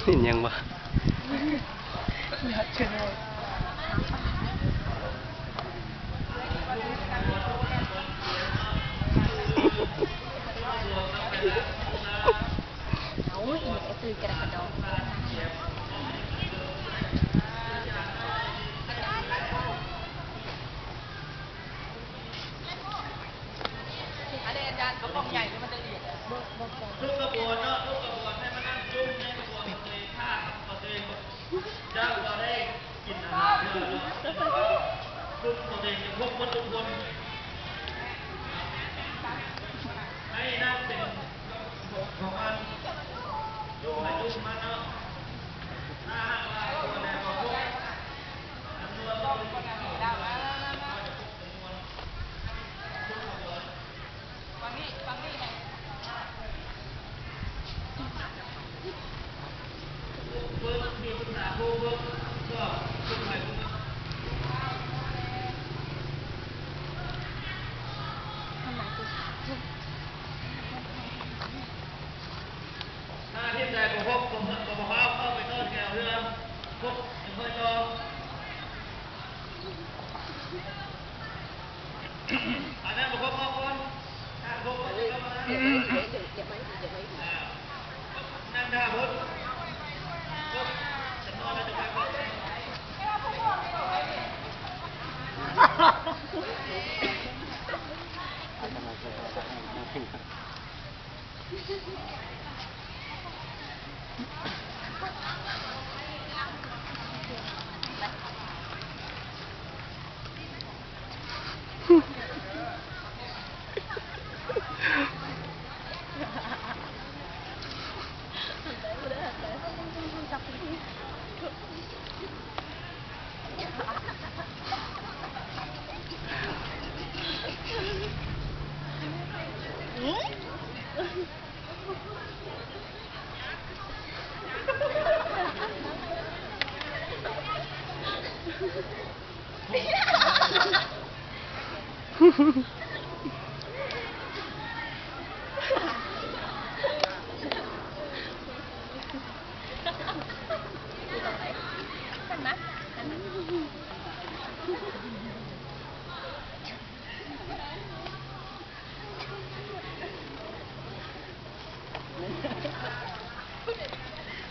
ເຫັນຫຍັງວະ? ອັນນີ້ອາຈານ ເອົາກ້ອງໃຫຍ່ ມັນຈະລຽບ. ທຸກຂະບວນເນາະ ທຸກຂະບວນໃຫ້ມານັ່ງຈຸ້ມໃນຂະບວນຂອງຕົວເອງ ຖ້າຂະບວນຕົວເອງຈະບໍ່ໄດ້ກິນອາຫານເທື່ອເນາະ ທຸກຂະບວນເອງຈະຄົບໝົດທຸກຄົນ ໃຫ້ນັບເປັນຂອງມັນ ຈຸ້ມໃຫ້ຈຸ້ມມັນເນາະ ຖ້າຫາກວ່າຕົວໃດບໍ່ຄົບ ຖ້າທີມໃດບໍ່ຄົບ ກໍບໍ່ເຂົ້າ ເຂົ້າໄປຕໍ່ແຖວເທື່ອ ຄົບຈັ່ງຄ່ອຍຕໍ່. ອັນນັ້ນບໍ່ຄົບອອກກ່ອນ ຖ້າຄົບກໍຈະເຂົ້າມາ. ນັ່ງຖ້າພຸ້ນ ຄົບຈຳນວນແລ້ວຈະຄ່ອຍເຂົ້າ.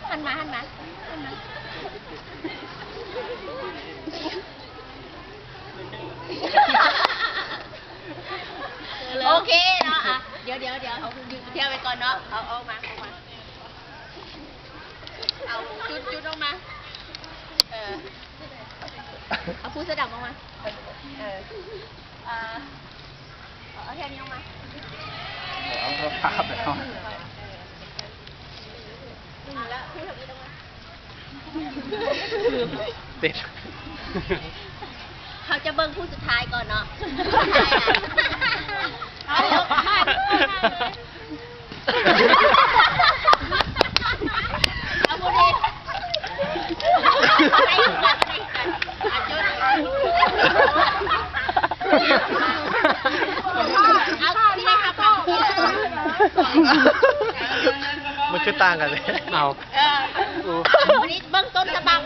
ຫັນມາ ຫັນມາ ຫັນມາ. ໂອເຄເນາະ ອ່ະ ດຽວ ດຽວ ດຽວ ຢຸດທ່ຽວໄວ້ກ່ອນເນາະ ເອົາ ເອົາອອກມາ ເອົາອອກມາ ເອົາຈຸດ ຈຸດອອກມາ ເອີ ເອົາຜູ້ເສື້ອດຳອອກມາ ເອີ ອ່າ ເອົາແຖວນີ້ອອກມາ ເອົາພາບແລ້ວ ເອີ ແລ້ວຜູ້ທຳອິດອອກມາ ຕິດ ເຮົາຈະເບິ່ງຜູ້ສຸດທ້າຍກ່ອນເນາະ ເອົາ ມັນຄືຕ່າງກັນເລີຍ ເອົາ ເອີ ອັນນີ້ເບິ່ງຕົ້ນສະບັບ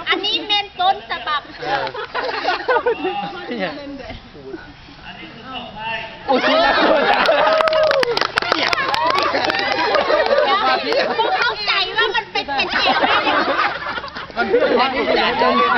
ອັນນີ້ແມ່ນຕົ້ນສະບັບ ເອີ ໂອ້ຍ ບໍ່ເຂົ້າໃຈວ່າມັນເປັນ ເປັນແນວໃດ ມັນເປັນ